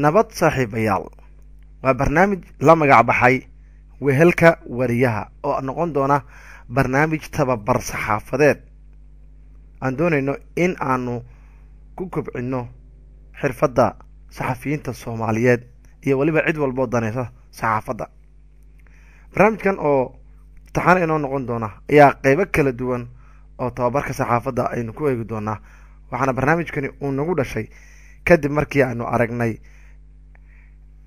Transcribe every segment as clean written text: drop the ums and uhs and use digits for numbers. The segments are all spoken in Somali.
Nabad saaxiibayaal, waa barnaamij la magac baxay Wehelka Wariyaha oo noqon doona barnaamij tababar saxaafadeed aan doonayno in aanu ku kobcinno xirfadda saxafiyiinta Soomaaliyeed iyo weliba cid walboo daneysa saxaafadda. Barnaamijkan oo taxaan inoo noqon doona ayaa qeybo kala duwan oo tababarka saxaafadda aynu ku eegi doonaa, waxaana barnaamijkani uu nagu dhashay kadib markii aanu aragnay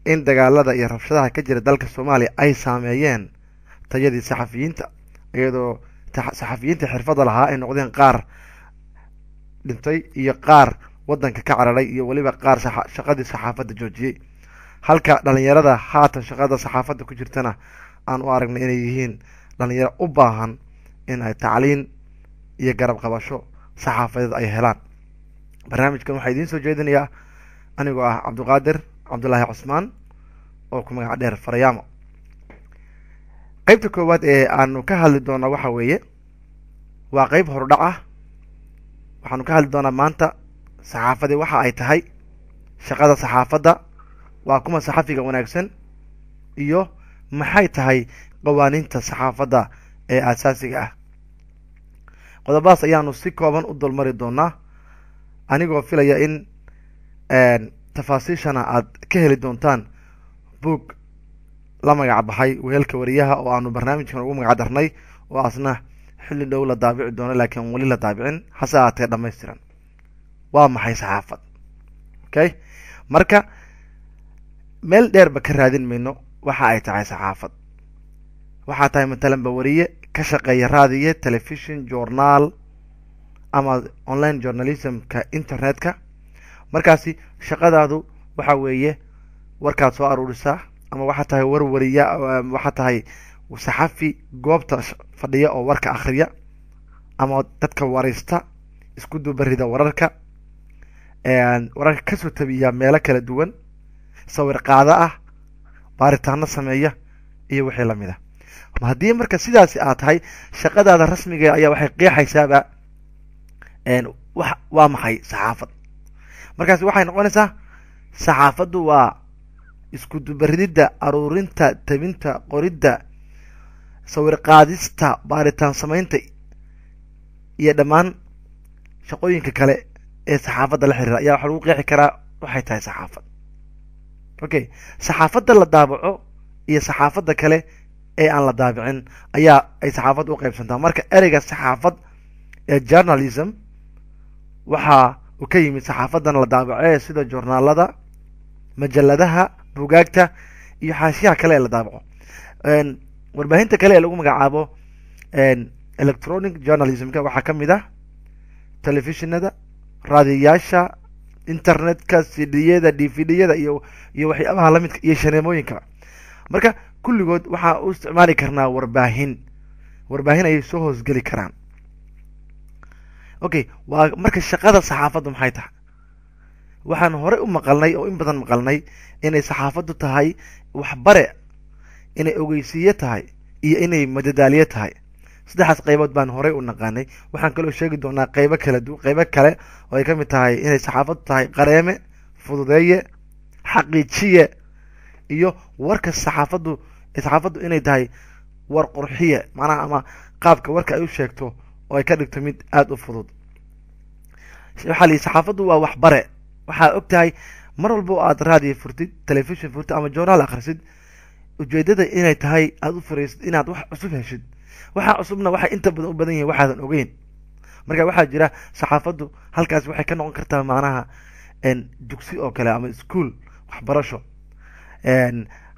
in dagaalada iyo rabshadaha ka jira dalka Soomaaliya ay saameeyeen tayadii saxafiyiinta, iyadoo saxafiyiinta xirfadda lahaa ay noqdeen qaar dhintay iyo qaar waddanka ka cararay iyo weliba qaar shaqadii saxaafadda joojiyey, halka dhalinyarada haatan shaqada saxaafadda ku jirtana aan u aragnay inay yihiin dhalinyaro u baahan in ay tacliin iyo garab qabasho saxaafadeed ay helaan. Barnaamijkan waxaa idiin soo jeedinayaa anigoo ah Cabdiqaadir Cabdulaahi Cusmaan oo ku magac dheer Farayaamo. Qeybta koowaad ee aanu ka hadli doonaa waxa weeye waa qeyb horudhac ah. Waxaanu ka hadli doonaa maanta saxaafadii waxa ay tahay, shaqada saxaafadda, waa kuma saxafiga wanaagsan, iyo maxay tahay qawaaniinta saxaafadda ee aasaasiga ah. Qodobadaas ayaanu si kooban u dulmari doonaa, anigoo filaya in tafaasiishana aad ka heli doontaan buug la magac baxay Wehelka Wariyaha oo aanu barnaamijkan ugu magac darnay, oo asna xilli dhow la daabici doono, laakiin weli la daabicin, hase ahaatee dhamaystiran. Waa maxay saxaafad? Okay, marka meel dheerba ka raadin mayno waxa ay tahay saxaafad. Waxaa tahay matalan ba wariye ka shaqeeya raadiye, telefishon, journaal ama online journalismka internetka. Markaasi shaqadaadu waxa weeye warkaad soo aruurisaa, ama waxaa tahay warwariya, waxaa tahay saxafi goobta fadhiya oo warka akhriya ama dadka waraysta, isku dubarida wararka, wararka kasoo tabiya meelo kala duwan, sawir qaada ah, baaritaano sameeya iyo wixii lamid ah. Haddii marka sidaasi aad tahay, shaqadaada rasmiga ayaa waxay qeexaysaaba waa maxay saxaafad. Markaasi waxay noqonaysaa saxaafaddu waa isku dubarididda, aruurinta, tabinta, qoridda, sawir qaadista, baaritaan samaynta iyo dhammaan shaqooyinka kale ee saxaafadda la xiriira ayaa waxaa lagu qeexi karaa waxay tahay saxaafad. Okay, saxaafadda la daabaco iyo saxaafadda kale ee aan la daabicin ayaa ay saxaafadda u qaybsantaa. Marka ereyga saxaafad ee journalism waxa uu ka yimid saxaafadan la daabaco sida joornaalada, majaladaha, bugaagta iyo xaashiyaha kale ee la daabaco. Warbaahinta kale ee lagu magacaabo electronic journalismka waxaa ka mid ah telefishinada, raadiyayaasha, internetka, cd-yada, dvd-yada iyo waxyaabaha lamidka iyo shaneemooyinka. Marka kulligood waxaa u isticmaali karnaa warbaahin, warbaahin ayay soo hoosgeli karaan. Okay, waa marka shaqada saxaafaddu maxay tahay? Waxaan horey u maqalnay oo in badan maqalnay inay saxaafaddu tahay waxbare, inay ogeysiiye tahay iyo inay madadaaliye tahay. Saddexdaas qaybood baan horey u naqaanay. Waxaan kaloo sheegi doonaa qaybo kala du qaybo kale oo ay ka mid tahay inay saxaafaddu tahay qareeme, fududeeye, xaqiijiye, iyo warka saxaafaddu inay tahay war qurxiye, macnaha ama qaabka warka ay u sheegto oo ay ka dhigto mid aada u fudud. Waxaa la yihi saxaafaddu waa waxbare. Waxaa og tahay mar walba oo aad raadiyo furtid, telefishon furtid ama journaal akhrisid, ujeedada inay tahay aada u furaysid inaad wax cusub heshid. Waxaa cusubna waxay inta badan u badan yihin waxaadan ogeyn. Marka waxaa jira saxaafaddu halkaas waxay ka noqon kartaa macnaha dugsi oo kale ama ischool waxbarasho.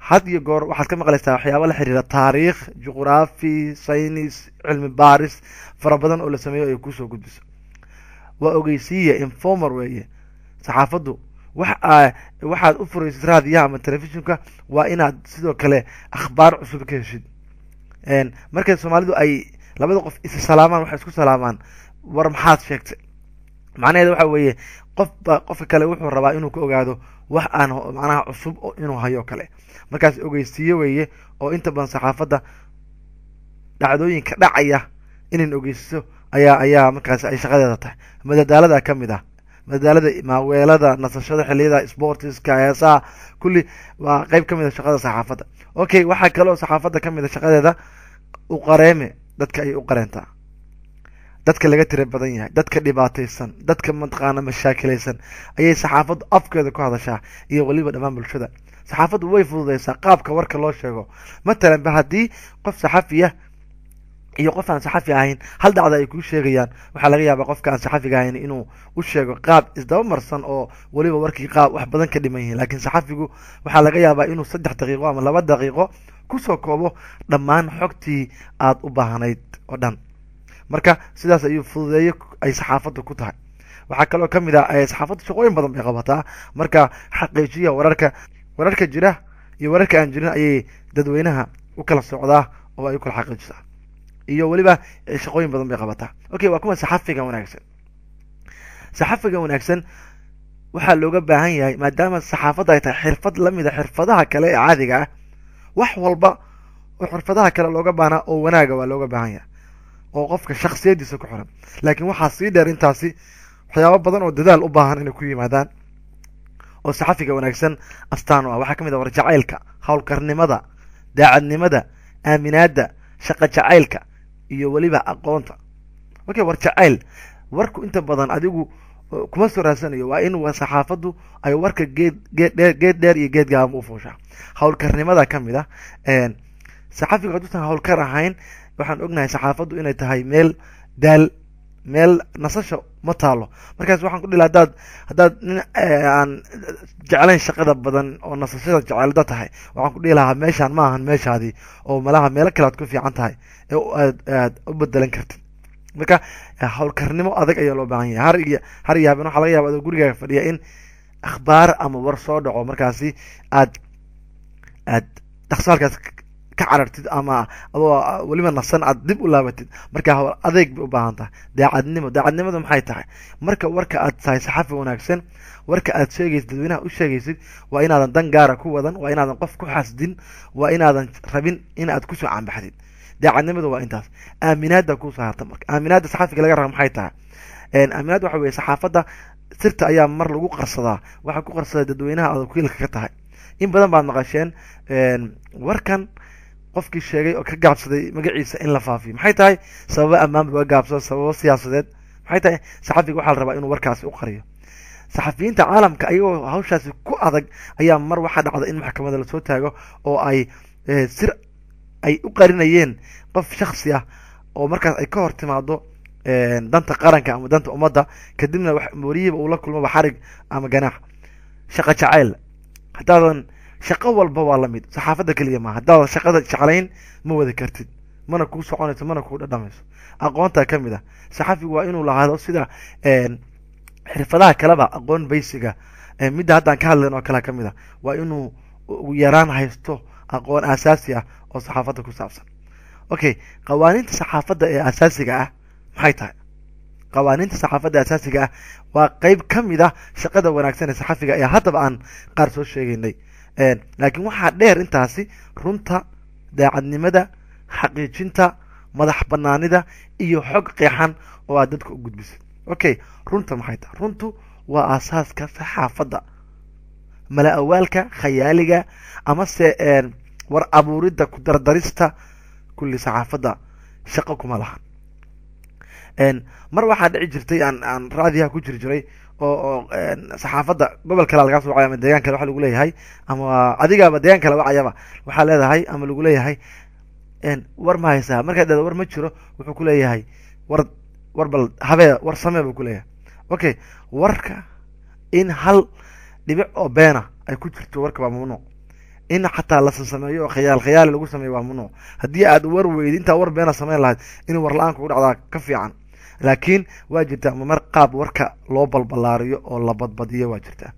Had iyo goor waxaad ka maqlaysaa waxyaaba la xiriira taariikh, juqraafi, saynis, cilmi baaris fara badan oo la sameeyo ay kusoo gudbiso. Waa ogeysiiya, informer weeye saxaafaddu. Waxaad u furaysid raadiyaha ama telefishinka waa inaad sidoo kale akhbaar cusub ka heshid. Markay Soomaalidu ay labada qof is salaamaan, waxay isku salaamaan "War maxaad sheegtay?" Macnaheeda waxa weeye qofba qofka kale wuxuu rabaa inuu ka ogaado wax aan macnaha cusub oo inuu hayo kale. Markaas ogeysiiye weeye oo inta badan saxaafadda dhacdooyinka dhacaya inayn ogeysiiso ayaa markaas ay shaqadeeda tahay. Madadaalada ka mid ah Madadaalada, maaweelada, nasashada xilliyada sportiska, heesaha, kulli waa qeyb ka mid a shaqada saxaafadda. Okay, waxaa kaloo saxaafadda ka mid a shaqadeeda uqareeme. Dadka ayay u qareentaa, dadka laga tira badan yahay, dadka dhibaataysan, dadka mataqaana mashaakilaysan ayay saxaafaddu afkeeda ku hadashaa, iyo weliba dhammaan bulshada. Saxaafaddu way fududeysaa qaabka warka loo sheego. Matalan ba haddii qof saxafiya iyo qof aan saxafi ahayn hal dhacda ay kuu sheegayaan, waxaa laga yaabaa qofka aan saxafiga ahayn inuu u sheego qaab isdaba marsan oo weliba warkii qaab wax badan ka dhiman yihiin, laakiin saxafigu waxaa laga yaabaa inuu 3 daqiiqo ama 2 daqiiqo kusoo koobo dhammaan xogtii aad u baahnayd oo dhan. Marka sidaas ayuu fududeeyo ay saxaafaddu ku tahay. Waxaa kaloo ka mid ah saxaafaddu shaqooyin badan bay qabataa. Marka xaqiijiya wararka, wararka jira iyo wararka aan jirin ayay dadweynaha u kala socdaa oo ay u kala xaqiijisaa, iyo weliba shaqooyin badan bay qabataa. Okay, waa kuwa saxafiga wanaagsan. Saxafiga wanaagsan waxaa looga baahan yahay, maadaama saxaafadda ay tahay xirfad lamid a xirfadaha kale ee caadiga ah, wax walba oo xirfadaha kale looga baahnaa oo wanaaga waa looga baahan yahay oo qofka shaksiyadiisa ku xiran, laakiin waxaa sii dheer intaasi waxyaabo badan oo dadaal u baahan inay ku yimaadaan oo saxafiga wanaagsan astaan u ah. Waxaa ka mid ah warjacaylka, howlkarnimada, daacadnimada, aaminaadda, shaqo jacaylka iyo weliba aqoonta. Okay, war jacayl, warku inta badan adigu kuma soo raadsanayo, waa in saxaafaddu ay warka geed geed dheer, geed dheer iyo geed gaaban u fuushaa. Howlkarnimada ka mid ah. Saxafigu hadduusan howlkar ahayn, waxaan ognahay saxaafaddu inay tahay meel daal, meel nasasho ma taalo. Markaas waxaan ku dhihi, haddaad nin aan jeclayn shaqada badan oo nasashada jecelda tahay, waxaan ku dhihi lahaa meeshaan ma ahan meeshaadii, oo malaha meelo kale aad ku fiican tahay ee aad u bedelan kartid. Marka howlkarnimo adag ayaa loo baahan yahay. Har iyo har iyo habeen waxaa laga yaba adoo gurigaaga fadhiya in akhbaar ama war soo dhaco, markaasi aad dhaqso halkaas ka carartid ama adoo weliba nasan aad dib u laabatid. Marka hawl adeeg bay u baahan tahay. Daacadnimo, daacadnimadu maxay tahay? Marka warka aad tahay saxafi wanaagsan, warka aad sheegaysid dadweynaha u sheegaysid waa inaadan dan gaara ku wadan, waa inaadan qof ku xasdin, waa inaadan rabin in aad kusoo caanbaxdid. Daacadnimadu waa intaas. Aaminaadda kusoo harta. Marka aaminaadda saxafiga laga raba maxay tahay? Aaminaadda waxa weye saxaafadda sirta ayaa mar lagu qarsadaa, waxaa ku qarsada dadweynaha aad wakiilka ka tahay. In badan baad maqasheen warkan qofkii sheegay oo ka gaabsaday magaciisa in la faafiyo. Maxay tahay? Sababo ammaan ba gaabsado, sababo siyaasadeed. Maxay tahay? Saxafiga waxaa la rabaa inuu warkaasi u qariyo. Saxafiyiinta caalamka ayagoo hawshaasi ku adag ayaa mar waxaa dhacda in maxkamadda lasoo taago oo ay sir ay u qarinayeen qof shaksi ah oo markaas ay ka hor timaado danta qaranka ama danta ummadda, kadibna wariyihiiba uu la kulmaba xarig ama ganaax. Shaqo jacayl, haddaadan shaqo walba waa lamid, saxaafadda keliya maaha, haddaadan shaqada jeclayn ma wadi kartid, mana kuu soconayso, mana kuu dhadhamayso. Aqoontaa ka mid ah. Saxafigu waa inuu lahaado sida xirfadaha kaleba aqoon baysiga, midda haddaan ka hadlayn oo kalea ka mid ah, waa inuu ugu yaraan haysto aqoon aasaasi ah oo saxaafadda ku saabsan. Okay, qawaaniinta saxaafadda ee asaasiga ah maxay tahay? Qawaaniinta saxaafadda asaasiga ah waa qeyb ka mid ah shaqada wanaagsan ee saxafiga ee haddaba aan qaar soo sheegaynay, laakiin waxaa dheer intaasi runta, daacadnimada, xaqiijinta, madax banaanida iyo xog qeexan oo aad dadka u gudbisid. Okay, runta maxay tahay? Runtu waa aasaaska saxaafadda. Mala awaalka, khayaaliga amase war abuuridda, ku dardarista, kulli saxaafadda shaqo kuma lahan. Mar waxaa dhici jirtay aan raadiyaha ku jiri jiray oo saxaafadda gobol kale lagaa soo wacay ama deegaan kale, waxa lagu leeyahay ama adigaaba deegaan kale wacayaba, waxaa leedahay ama lagu leeyahay war ma haysaa? Markaad dhahdo war ma jiro, wuxuu ku leeyahay war bal habee, war samee buu ku leeyahay. Okay, warka in hal dhibic oo beena ay ku jirto warka waa mamnuuc, in xataa la sameeyo oo khayaal khayaali lagu sameeyo waa mamnuuc. Haddii aad war weydi, intaa war beena samayn lahayd in war la-aan kugu dhacdaa ka fiican. Laakiin waa jirtaa mar qaab warka loo balbalaariyo oo la badbadiyo, waa jirtaa.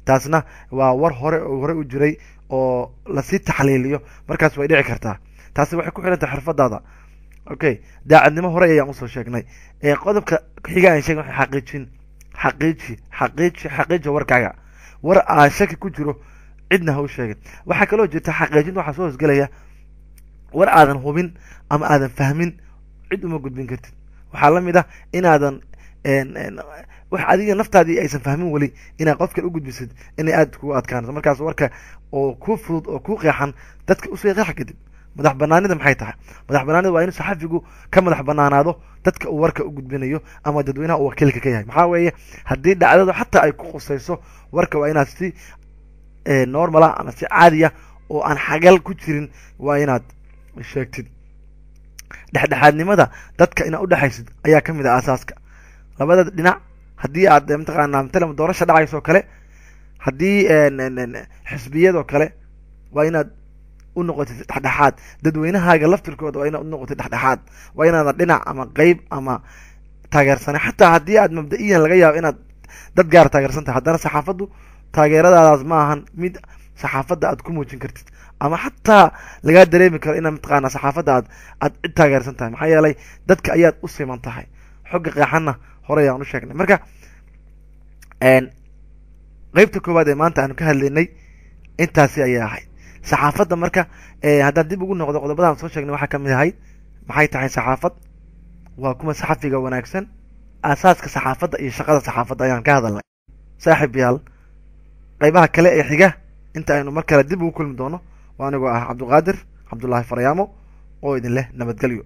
Taasna waa war hore oo hore u jiray oo lasii taxliiliyo, markaas way dhici kartaa. Taasi waxay ku xiran tahay xirfadaada. Okay, daacadnimo hore ayaan usoo sheegnay. Qodobka xiga aan sheegn waxay xaqiijin, xaqiiji, xaqiiji, xaqiiji warkaaga. War aan shaki ku jiro cidna ha u sheegin. Waxaa kaloo jirta xaqiijinta waxaa soo hosgelaya war aadan hubin ama aadan fahmin cid uma gudbin kartid. Waxaa la mid ah inaadan Wax adiga naftaadii aysan fahmin weli inaad qof kale u gudbisid inay aada kugu adkaanayso. Markaas warka oo kuu fudud oo kuu qeexan dadka usii qeexa. Kadib, madax banaanida maxay tahay? Madax banaanida waa inuu saxafigu ka madax banaanaado dadka uu warka u gudbinayo ama dadweynaha uu wakiilka ka yahay. Maxaa weeye, haddii dhacdadu xataa ay ku qusayso, warka waa inaad si normala ama si caadiya oo aan xagal ku jirin waa inaad sheegtid. Dhexdhexaadnimada dadka inaad udhexaysid ayaa ka mid ah aasaaska labada dhinac. Haddii aad mataqaanaa matalan doorasha dhacayso kale, haddii xisbiyadoo kale, waa inaad u noqotid dhexdhexaad. Dadweynahaaga laftirkooda waa inaad u noqotid dhexdhexaad, waa inaadan dhinac ama qeyb ama taageersanay. Xataa haddii aad mabda'iyan laga yaabo inaad dad gaar taageersan tahay, haddana saxaafaddu taageeradaadaas ma ahan mid saxaafadda aad ku muujin kartid ama xataa lagaa dareemi karo inaad mataqaanaa saxaafadda aad cid taageersan tahay, maxaa yeelay dadka ayaad u siman tahay. Xogga qeexanna horey aan u sheegnay. Marka qeybta koowaad ee maanta aanu ka hadlaynay intaasi ayay ahayd saxaafadda. Marka haddaan dib ugu noqdo qodobadaan soo sheegnay, waxaa kamid ahayd maxay tahay saxaafad, waa kuma saxafiga wanaagsan, aasaaska saxaafadda iyo shaqada saxaafadda ayaan ka hadalnay. Saaxiib yaal, qaybaha kale ee xiga inta aynu mar kale dib ugu kulmi doono, waa anigoo ah Cabduqaadir Cabdullaahi Faryaamo oo idin leh nabadgelyo.